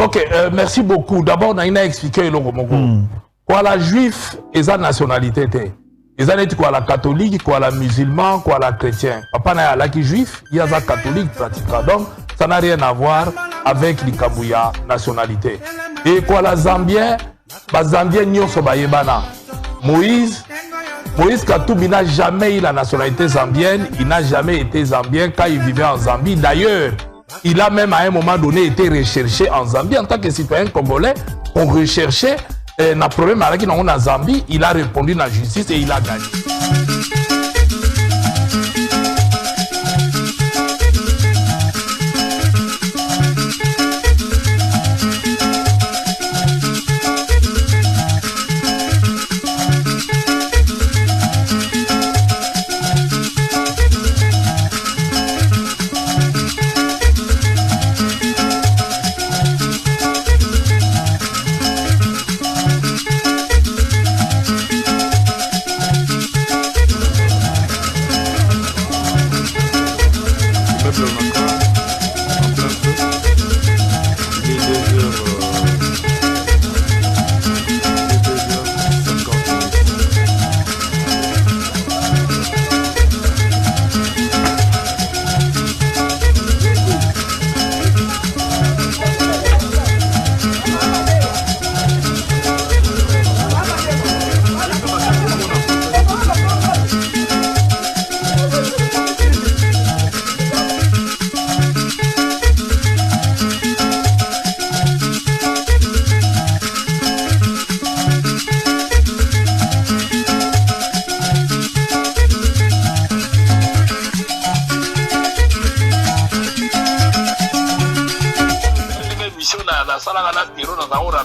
Ok, merci beaucoup. D'abord, naina expliqué eloko moko. Koala juif eza nationalité te. Eza neti koala catholique, koala musulman, koala chrétien. Papa na ye alaki juif, ye aza catholique pratiquant. Donc, ça n'a rien à voir avec likambo ya nationalité. Et koala zambien, ba zambien nyonso bayebana. Moïse Katumbi n'a jamais eu la nationalité zambienne, il n'a jamais été zambien quand il vivait en Zambie. D'ailleurs, il a même à un moment donné été recherché en Zambie en tant que citoyen congolais. On recherchait un problème avec en Zambie, il a répondu à la justice et il a gagné.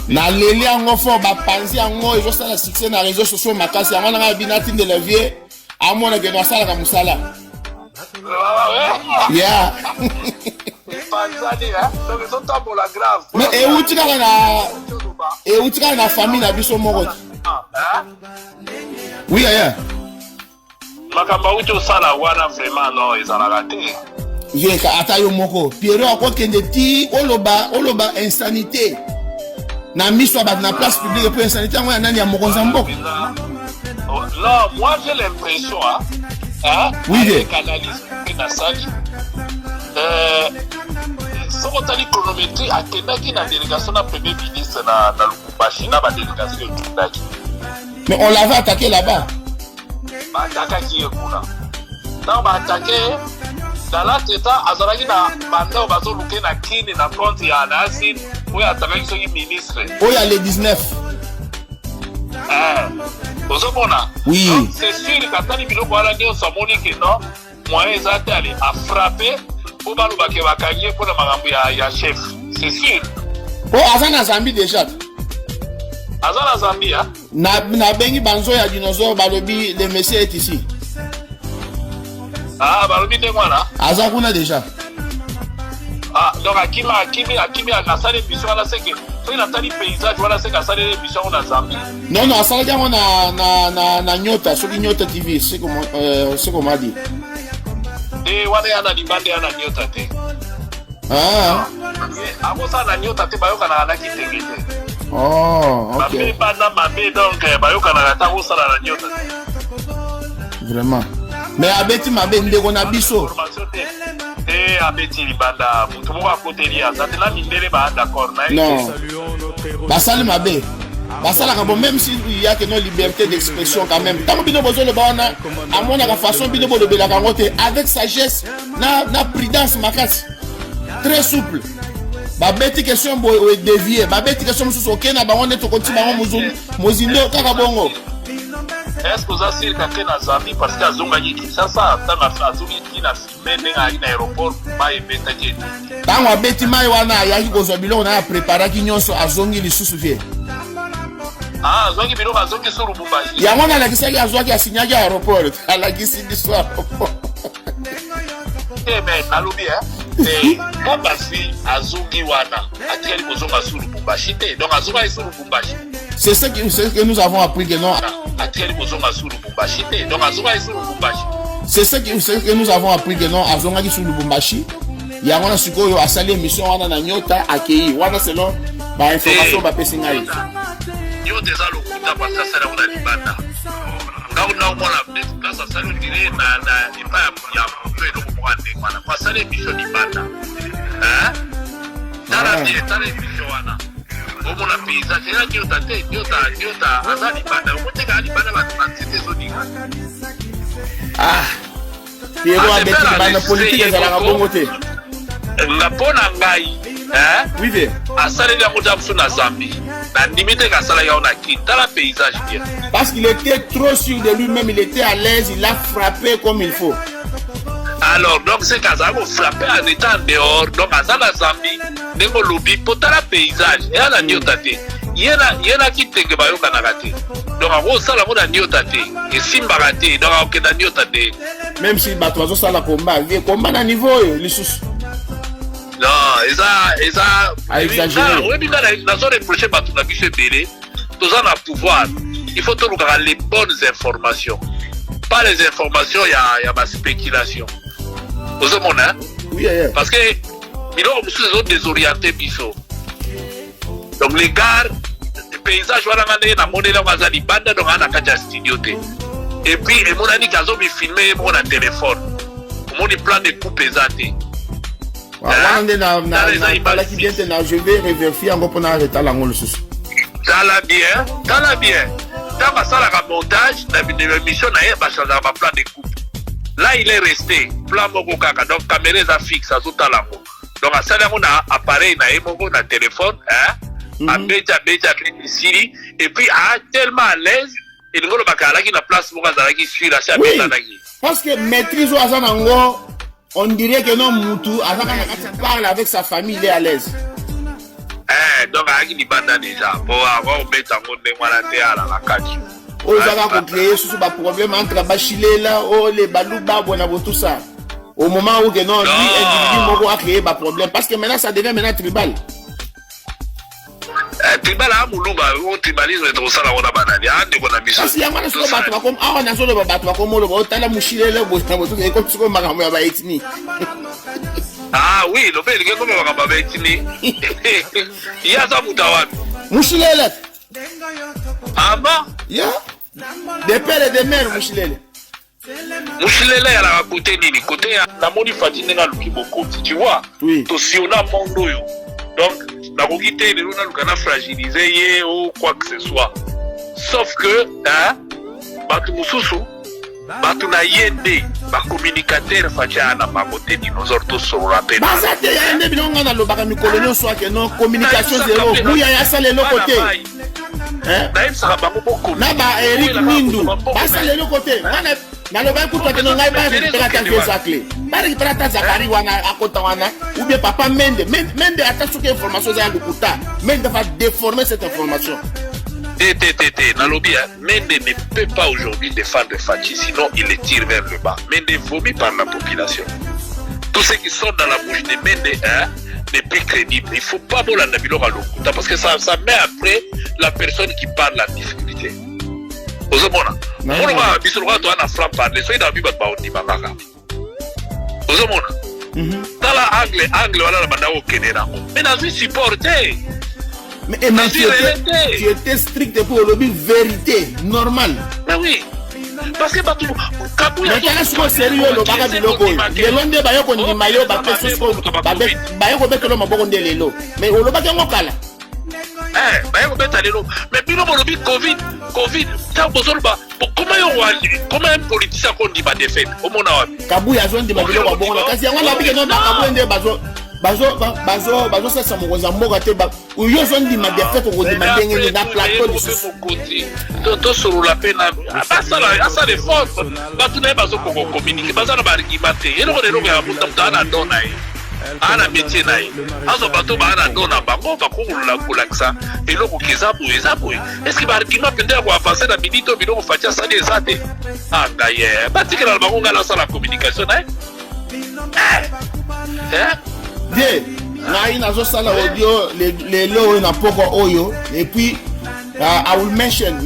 Naleli yango fort, bapanzi yango, ezosala succès na réseau sociaux makasi. Yango nanga bino atindela vie, amona keno asalaka mosala ya. Mais euti kaka na famille na biso moko. Oui, yaya. Makambo auti osala wana, vraiment non, ezalaka te. Ye ata yo moko, Piero, akokende ti oloba insanité na miso ya bato na place publique. Mpo insanité yango ya nani? Ya mokonzi ya mboka? Non, moi j'ai l'impression, hein, Oui. Avec analyse mpe nasali, soki otali chronométrie, akendaki na délégation na premier ministre na Lubumbashi, na badélégation ekendaki. Mais on l'avait attaqué là-bas. Baattaquaki ye kuna. Ntango baattaquer dans l'entretemps, azalaki na banda oyo bazoluke na kini na compte ya Anasine oyo attaquaki soki ministre. Oyo ya le 19. Ozomona? Oui. Donc, c'est sûr, katali biloko wana nyonso, amoni ke non, moyen eza te, ale afrappe mpo balobake bakangi ye mpona makambo ya chef, c'est sûr. Po aza na Zambie déjà. Aza na Zambie, ah? Nabengi banzo ya dinosaure, balobi le monsieur est ici. Ah, balobi ndenge wana. Aza kuna déjà. Ah, donc akimi, akimi, akimi, asali émission wana seke soki natali paysage wana, seke asaleli émission yango na Zambie. Non, asalaki yango na Nyota, soki Nyota TV, c'est comment, c'est comment dit. Te, wana ya na libanda, ya na Nyota te. Ah. Akosala na Nyota te, bayokanaka na Kitenge te. Oh, ok. Mabe bana mabe, donc bayokanaka ta, kosala na Nyota te. Vraiment, mais abeti mabe, ndeko na biso. Formation te te, abeti libanda, motu moko akoteli, aza te na mindele baa d'accord na ye. Non, basali mabe, basalaka bon, même si il y a que non liberté d'expression quand même. Ntango bino bozoloba wana, amonaka façon bino bolobelaka yango te avec sagesse na prudence makasi, très souple. Babeti question boye, odévier, babeti question mosusu, okei na bango nde tokoti bango mozindo kaka bongo. Est ce que oza sûr kake na Zambie? Parce que azongaki Kinshasa, ntango azongi ntina filme ndenge ayaki na aéroport, mai ebetaki ete. Ntango abeti mai wana, ayaki kozwa biloko na ye, apreparaki nyonso, azongi lisusu vie. Ah, azwaki biloko, azongi su Lubumbashi. Yango nalakisaki, azwaki, asinyaki aéroport, alakisi biso aéroport. Te, mais nalobi te, ntango azwi, azongi wana, atikali kozonga su Lubumbashi te, donc azongaki su Lubumbashi. C'est ce que nous avons appris que non. Atikali kozonga su Lubumbashi te, donc azongaki su Lubumbashi. C'est ce que nous avons appris que non, azongaki su Lubumbashi. Yango wana sikoyo asali émission wana na nyota, akei wana selon bainformation bapesi ngai. Nyota eza lokuta, parce que asali yango na libanda. Ngai naomona place asali, on dirait na epai ya moto, eloko moko ya ndenge wana, po asali émission libanda. Tala bien, tala émission wana, omona paysage eza nyota te. Nyota, nyota aza libanda, okotekaka libanda, bato banzete ezoninga. Ah, Pierrot abeti libanda, politike ezalaka bongo te. Nga, mpo na ngai, oui ve asaleli yango ta mosu na Zambie, nandimi te asalaki yango na Kini. Tala paysage bien. Parce qu'il était trop sûr de lui-même, il était à l'aise, il a frappé comme il faut. Alors donc c'est qu'azala kofrappe en étant en dehors, donc aza na Zambie ndenge olobi, mpo tala paysage, eya na nyota te. Ye na Kitenge bayokanaka te, donc akosala yango na nyota te, esimbaka te, donc akokenda nyota te. Même si bato bazosala combat, vie combat na niveau oyo lisusu. Non, eza Exagéré. Oyebi, nga nazo reproche bato na biso ebele. Toza na pouvoir, il faut tolukaka les bonnes informations, pas les informations ya baspéculation. Ozomona? Oui, yeah. Parce que biloko mosusu ezodésoriente biso. Donc les gars, paysage wana, nga ndenge namoneli yango, aza libanda, donc aza na kati ya studio te. Et puis emonani ke azomifilme ye moko na telefone. Omoni, plan de coupe eza te. Wana nde natalaki bien te na, je vais revérifier yango mpona retala yango lisusu. Tala bien, tala bien. Ntango asalaka montage na émission na ye, bachangeaka baplan de coupe. Là il est resté plan moko kaka, donc caméra eza fixe, azotala yango. Donc asali yango na appareil na ye moko, na telefone, hein? Abeti, abeti, abeti, esili. Et puis a tellement à l'aise, elingi olobaka alaki na place moko, azalaki sur asi abetanaki. Parce que maîtrise oyo aza nango, on dirait que non, mutu aza kaka na kati, parle avec sa famille, il est à l'aise. Eh, donc ayaki libanda déjà, po akobeta yango ndenge wana te, ala na kati. Oyo ezaka kocréer susu baproblème entre bashilela oyo, le baluba bona bo, tout ça, au moment où que non, lui, individu moko a créé baproblème, parce que maintenant ça devient maintenant tribal. Eh, tribal aa moluba o tribalisme tokosala ngo na banani? Aa ndeko na biso. Kasi yango wana sikoyo bato bakomi awa, nazoloba, bato bakomi oloba otala moshilele boye na boye, ekomi sikoyo makambo ya baethnie. Ah oui, lobe elingi ekomi makambo ya baethnie. Ye aza moto awapi? Mushilele. Ah bon? Ya de père et de mère mushilele. Mushilele alaka kote nini? Kote ya namoni Fati ndenge aluki bokoti, tu vois? Oui. Tosiona monde oyo, donc nakoki te lelo naluka na fragiliser ye ou quoi que ce soit, sauf que, hein, bato mosusu, bato na ye nde bacommunicateur. Fati aya na bango te, dinosaure, tosolola mpe. Baza te ya nde biloko ngai nalobaka mikolo nyonso ake non, communication zéro. Muya ya asala eloko te. Nayebisaka bango. Na ba Eric Mindu basala eloko te. Nalobaki kutu ake no, ngai barécupérer ata vieux barécupérer ata Zakari wana akota wana, ou bien papa Mende. Mende, ata soki information eza ya lokuta, Mende va déformer cette information. Te, te, te, te, nalobi, Mende ne peut pas aujourd'hui défendre Fatshi, sinon il le tire vers le bas. Mende est vomi par la population. Tout ce qui sort dans la bouche de Mende, hein, n'est plus crédible. Il faut pas bolanda biloko ya lokuta, parce que ça met après la personne qui parle en difficulté. Ozomona, moloba biso lokola toza na franc parler, soki na bi bato baondima kaka. Ozomona, tala angle wana na banda kokende nango, mais nazwi support te. Mais tu étais strict pour olobi vérité normal. Mais oui, parce que bato Mais tala sikoyo, seri yo olobaka biloko oyo, lelo nde bayo kondima yo, bapesi sikoyo, bayo kobetela maboko nde lelo, mais olobaki yango kala. Baye kobeta lelo, mais bino bolobi Covid, Covid. Ntango bozoloba, comment yo, comment un politicien akondima défaite? Omona wapi? Kabuya azondima biloko ya bongo, kasi yango nabike no, bakabuya nde bazosalisa mokonzi ya mboka te. Yo ozondima défaite, okondima ndenge nini na plateau lisusu? Tosolola mpe na asala effort. Bato na ye bazokoka communiquer, baza na baargument te. Eloko na eloko ya moto, moto aa na don na ye, aa na métier na ye. Azwa bato baa na don na bango, bakokolola kolakisa eloko ke eza boye, eza boye. Est-ce baargument mpenza ya koavancer na minute oyo, biloko Fati asali eza te? Ah, ngai ye batikela na bango, ngai nasala communication na ye. Ye ngai nazosala audio lelo oyo na pokwa oyo, et puis I will mention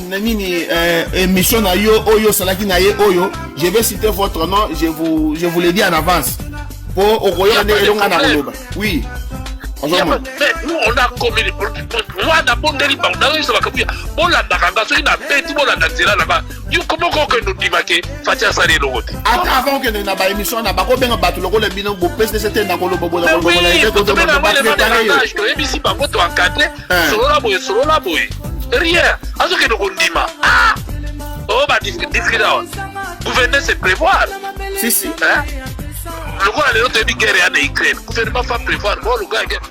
nini, émission na yo oyo osalaki na ye oyo. Je vais citer votre nom, je vous le dis en avance. Po okoyoka nde elonga na koloba. Oui. Mais nous, on a commis les moi nabondeli bango, nazoyisa bakabuya, bolandaka nga, soki nabeti, bolanda nzela na nga. Yo komoko okende ondima ke Fatshi asali eloko te. Ata avant okende na baémission na bakobenga bato lokola bino, bopesi te na koloba. Toyebisi bango, toencadre, solola boye, solola boye, rien. Azokende kondima. Ah, oyo badifficulté awa, gouverner, c'est prévoir. Si, si. Lokola lelo toyebi guerre ya na Ukraine, gouvernement faut prévoir boluka guerre.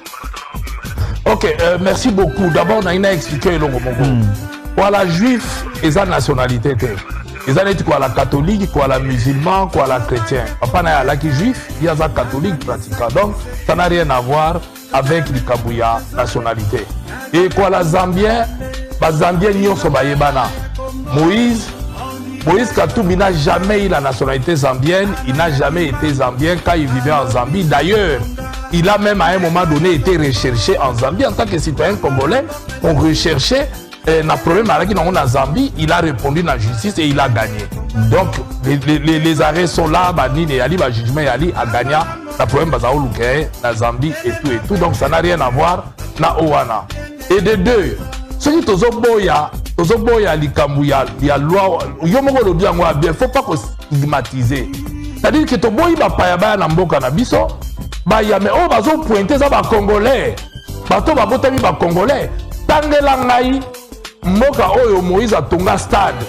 Ok, merci beaucoup. D'abord, naina expliqué eloko moko. Voilà, juif eza nationalité te. Eza neti koala catholique, koala musulman, koala chrétien. Papa na ye alaki juif, ye aza catholique pratiquant. Donc, ça n'a rien à voir avec likambo ya nationalité. Et koala zambien, bazambien nyonso bayebana. Moïse Katumbi n'a jamais eu la nationalité zambienne, il n'a jamais été zambien quand il vivait en Zambie. D'ailleurs, il a même à un moment donné été recherché en Zambie en tant que citoyen congolais. On recherchait na problème avec na Zambie, il a répondu dans la justice et il a gagné. Donc les arrêts sont là, bah, nini ali, bah, jugement ali a gagné na problème bazoluka na Zambie et tout et tout. Donc ça n'a rien à voir na owana. Et de deux, soki tozoboya, tozoboya likambo ya loi, yo moko olobi yango ya bien, faut pas kostigmatiser. C'est-à-dire que toboyi bapaya baya na mboka na biso, baya, mais oyo bazopointe eza bacongolais, bato babotami bacongolais. Tangela ngai mboka oyo Moïse atonga stade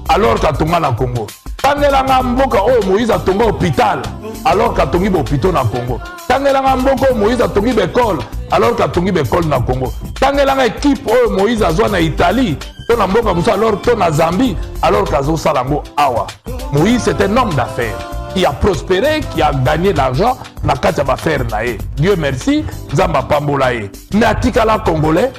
alors qu'atonga na Congo. Tangela nga mboka oyo Moïse atonga hôpital alors qu'atongi bahôpitaux na Congo. Tangela nga mboka oyo Moïse atongi baekole alors qu'atongi baekole na Congo. Tangela nga équipe oyo Moïse azwa na Italie to na mboka mosusu alors to na Zambie alors qu'azosala yango awa. Moïse, c'est un homme d'affaires qui a prospéré, qui a gagné l'argent na kati ya baaffaires na ye. Dieu merci, Nzambe apambola ye, mais atikala congolais,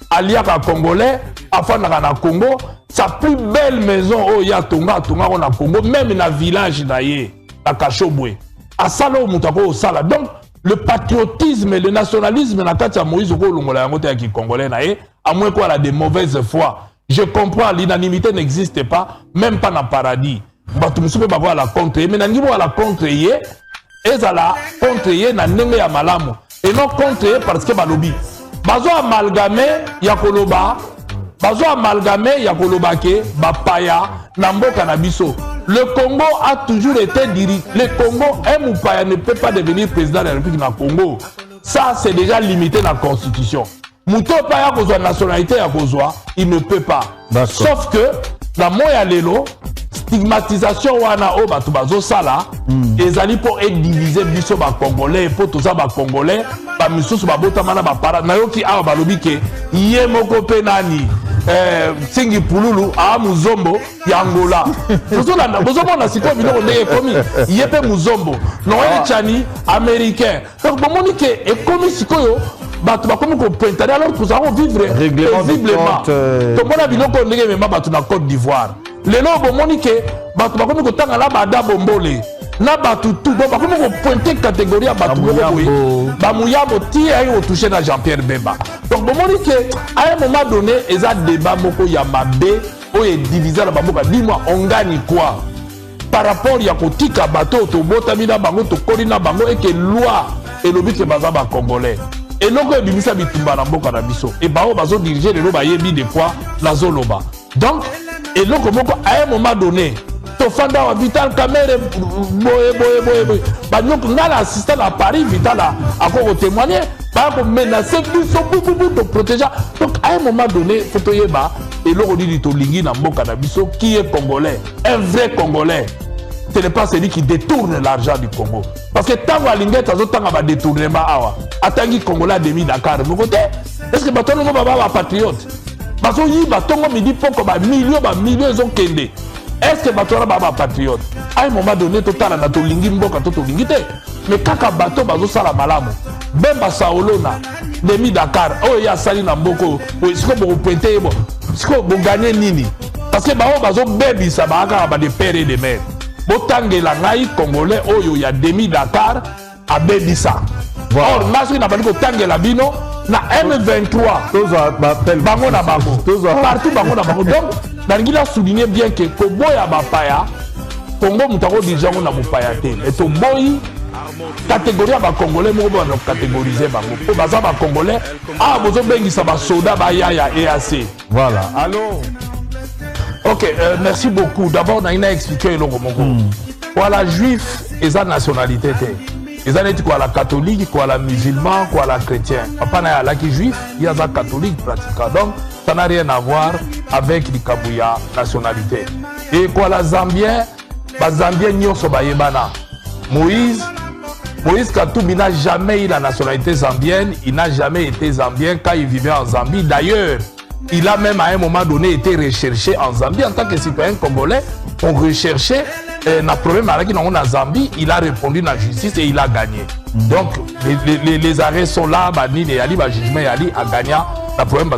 aliaka congolais, afandaka na Congo. Sa plus belle maison oyo ye atonga, atongako na Congo, même na village na ye na Kashobwe. Asala oyo moto akoki kosala. Donc le patriotisme, le nationalisme na kati ya Moïse, okolongola yango te ya kicongolais na ye, à moins koala de mauvaise foi. Je comprends, l'unanimité n'existe pas, même pas na paradis. Bato mosusu mpe bakoyala contre ye, mais nalingi boyala contre ye, ezala contre ye na ndenge ya malamu et non contre ye parce que balobi bazo amalgame ya koloba, bazo amalgame ya koloba ke bapaya na mboka na biso. Le Congo a toujours été dirigé, le Congo, un mopaya ne peut pas devenir président de la République na Congo. Ça, c'est déjà limité na constitution. Moto oyo ya kozwa nationalité ya kozwa, il ne peut pas. Sauf que na moi ya lelo, stigmatisation wana oyo bato bazosala ezali mpo edivise biso bacongolais, mpo toza bacongolais, bamisusu babotama na bapara. Nayoki awa balobi ke ye moko mpe nani, Nsingi Pululu aa muzombo ya Angola. Tozolanda, bozomona sikoyo biloko ndenge ekomi. Ye mpe muzombo, Noël Tshiani américain. Donc bomoni ke ekomi sikoyo bato bakomi kopointane alors tozala kovivre paisiblement. Tomona biloko oyo ndenge emema bato na Côte d'Ivoire. Lelo bomoni ke bato bakomi kotanga na bada bombole na bato tu. Donc bakomi kopointe catégorie ya bato moko boye, bamuyambo ti ayaki kotouche na Jean Pierre Bemba. Donc bomoni ke à un moment donné eza débat moko ya mabe oyo edivise na bamboka. Dis-moi, on gagne quoi par rapport ya kotika bato oyo tobotami na bango, tokoli na bango, eke loi elobi ke baza bacongolais? Eloko ebimisa bitumba na mboka na biso, e bango bazodirige lelo, bayebi de quoi nazoloba. Donc eloko moko, à un moment donné, tofanda awa, Vital Kamerhe boye boye boye boye, banyoko ngai na assistant na Paris, Vital ako kotémoigne, baya komenace biso bububu, toprotégea. Donc à un moment donné, faut toyeba eloko nini tolingi na mboka na biso. Qui est congolais? Un vrai Congolais, ce n'est pas celui qui détourne l'argent du Congo, parce que ntango alingi ete azotanga badétournement awa, atangi congolais ademi Dakar moko te. Est ce que bato wana baba bapatriote bazoyiba ntongo, midi, poko, bamilio bamilio ezokende? Est ce que bato wana baa bapatriote? À un moment donné, totala na tolingi mboka to tolingi te, mais kaka bato bazosala malamu. Bemba Saolona demi Dakar oyo ye asali na mboka oyo, sikoyo bokopointe ye bo, sikoyo boganye nini? Parce que bango bazobebisa, baa kaka ba de père et de mère. Botangela ngai congolais oyo ya demi Dakar abebisa. Or nga soki nabandi kotangela bino na M23, bango na bango partout, bango na bango. Donc nalingi na souligner bien ke koboya bapaya, Kongo moto akodirige yango na mopaya te, mais toboyi. Catégorie ya bacongolais moko bana catégoriser bango mpo baza bacongolais. Awa bozobengisa basoda baya ya EAC. Voilà, allo. Ok, merci beaucoup. D'abord nalingi na expliquer eloko moko. Koala juif eza nationalité te. Eza neti koala catholique, koala musulman, koala chrétien. Papa na ye alaki juif, ye aza catholique pratiquant, donc ça n'a rien à voir avec likambo ya nationalité. E koala zambien, bazambien nyonso bayebana. Moïse Katumbi n'a jamais eu la nationalité zambienne, il n'a jamais été zambien quand il vivait en Zambie. D'ailleurs, il a même à un moment donné été recherché en Zambie en tant que citoyen congolais. On recherchait un problème avec en Zambie, il a répondu dans la justice et il a gagné. Donc, les arrêts sont là, bah, nini, ali, bah, jugement, ali, a gagné. Le problème, bah,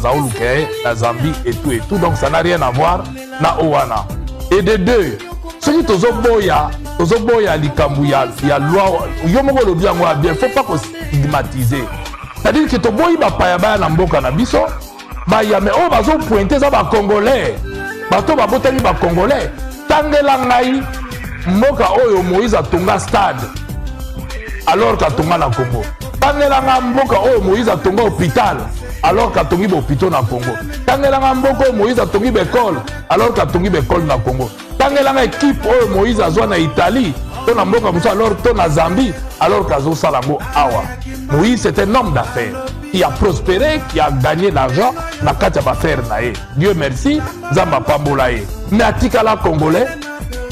la Zambie et tout et tout. Donc, ça n'a rien à voir na owana. Et de deux, soki tozoboya likambo ya loi, yo moko olobi yango ya bien, faut pas kostigmatiser, c'est-à-dire que toboyi bapaya baya na mboka na biso, baya, mais oyo bazopointer eza bacongolais, bato babotami bacongolais. Tangela ngai mboka oyo Moïse atonga stade alors qu'atonga na Congo. Tangela nga mboka oyo Moïse atonga hôpital alors qu'atongi bahôpitaux na Congo. Tangela nga mboka oyo Moïse atongi baekole alors qu'atongi baekole na Congo. Tangela nga équipe oyo Moïse azwa na Italie to na mboka mosusu alors to na Zambie alors qu'azosala yango awa. Moïse, c'est un homme d'affaires qui a prospéré, qui a gagné l'argent na kati ya baaffaires na ye. Dieu merci, Nzambe apambola ye, mais atikala congolais,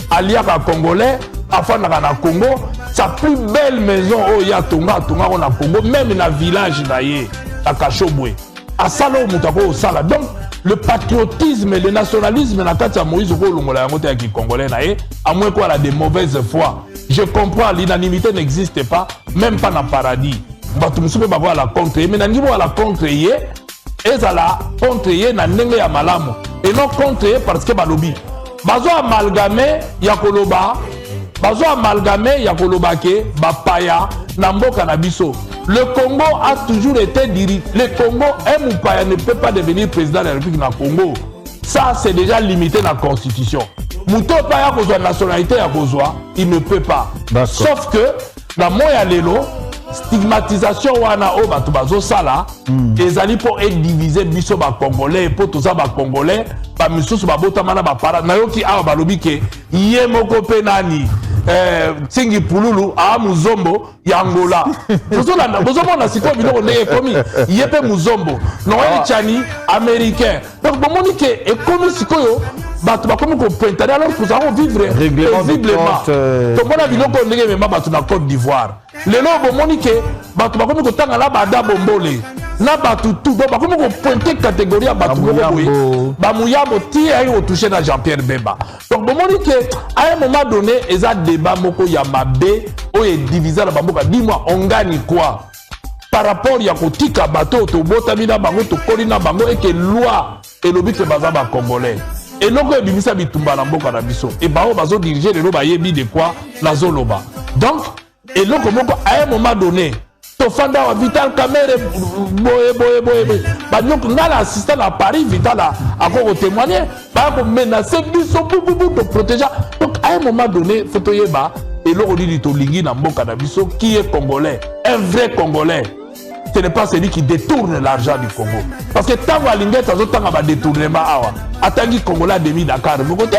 aliaka congolais, afandaka na Congo. Sa plus belle maison oyo ye atonga, atongako na Congo, même na village na ye na Kashobwe. Asala oyo moto akoki kosala. Donc le patriotisme, le nationalisme na kati ya Moïse, okolongola yango te ya kicongolais na ye, à moins koala de mauvaise foi. Je comprends, l'unanimité n'existe pas, même pas na paradis. Bato mosusu mpe bakoyala contre ye, mais nalingi boyala contre ye, ezala contre ye na ndenge ya malamu et non contre ye parce que balobi bazo amalgame ya koloba, bazo amalgame ya koloba ke bapaya na mboka na biso. Le Congo a toujours été dirigé, le Congo, un mopaya ne peut pas devenir président de la République na Congo. Ça, c'est déjà limité na constitution. Moto oyo aya kozwa nationalité ya kozwa, il ne peut pas. Sauf que na moi ya lelo, stigmatisation wana oyo bato bazosala ezali mpo ediviser biso bacongolais, mpo toza bacongolais, bamisusu babotama na bapara. Nayoki awa balobi ke ye moko mpe nani, Nsingi Pululu aa muzombo ya Angola. Bozolanda, bozomona sikoyo biloko ndenge ekomi. Ye mpe muzombo, Noël Tshiani américain. Donc bomoni ke ekomi sikoyo bato bakomi kopointer alors tozala kovivre paisiblement. Tomona biloko ndenge emema bato na Côte d'Ivoire. Lelo bomoni ke bato bakomi kotanga na bada bombole na bato tout, donc bakomi kopointer catégorie ya bato moko boye, bamuyambo ti ayaki kotoucher na Jean Pierre Bemba. Donc bomoni ke à un moment donné eza débat moko ya mabe oyo edivisa na bamboka. Dis-moi, on gagne quoi par rapport ya kotika bato oyo tobotami na bango, tokoli na bango, eke loi elobi ke baza bacongolais? Eloko ebimisa bitumba na mboka na biso, e bango bazodiriger lelo, bayebi de quoi nazoloba. Donc eloko moko, à un moment donné tofanda awa, Vital Kamerhe boye boye boye boye, banyoko ngai na assistant na Paris, Vital ako kotémoigner, baya komenacer biso bububu, toprotéger. Donc à un moment donné, faut toyeba eloko nini tolingi na mboka na biso. Qui est congolais? Un vrai congolais, ce n'est pas celui qui détourne l'argent du Congo, parce que ntango alingi ete azotanga badétournement awa, atangi congolais ademi Dakar moko te.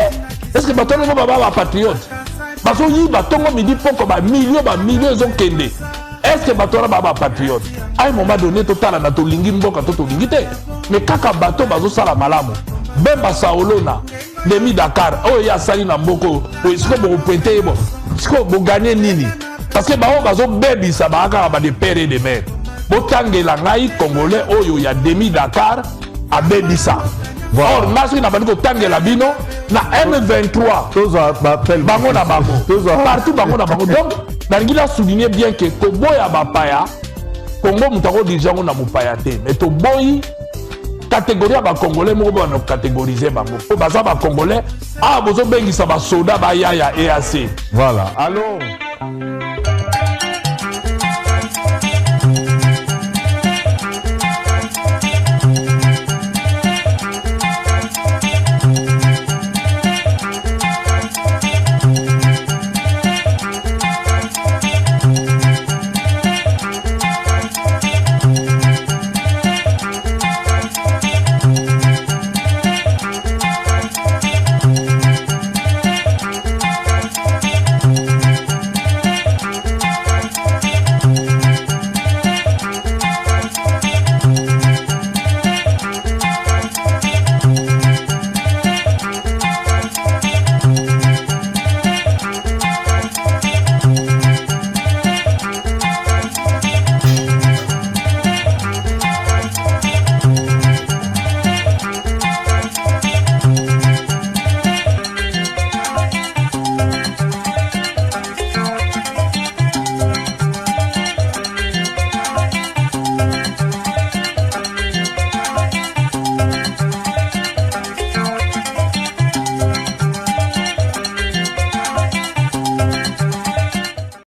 Est ce que bato wana baba bapatriote bazoyiba ntongo midi poko, bamilio bamilio ezokende? Est ce que bato wana baa bapatriote? À un moment donné totala na tolingi mboka to tolingi te, mais kaka bato bazosala malamu. Bemba Saolona demi Dakar oyo ye asali na mboka oyo, sikoyo bokopointer ye, bo sikoyo bogagner nini? Parce que bango bazobebisa baa kaka ba de père et de mère. Botangela ngai congolais oyo ya demi Dakar abebisa. Or nga soki nabandi kotangela bino na M23, bango na bango partout, bango na bango. Donc nalingi na souligner bien ke koboya bapaya, Congo moto akodiriger yango na mopaya te, mais toboyi catégorie ya bacongolais moko bana kocatégoriser bango mpo baza bacongolais. Awa bozobengisa basoda baya ya EAC. Voilà, allo.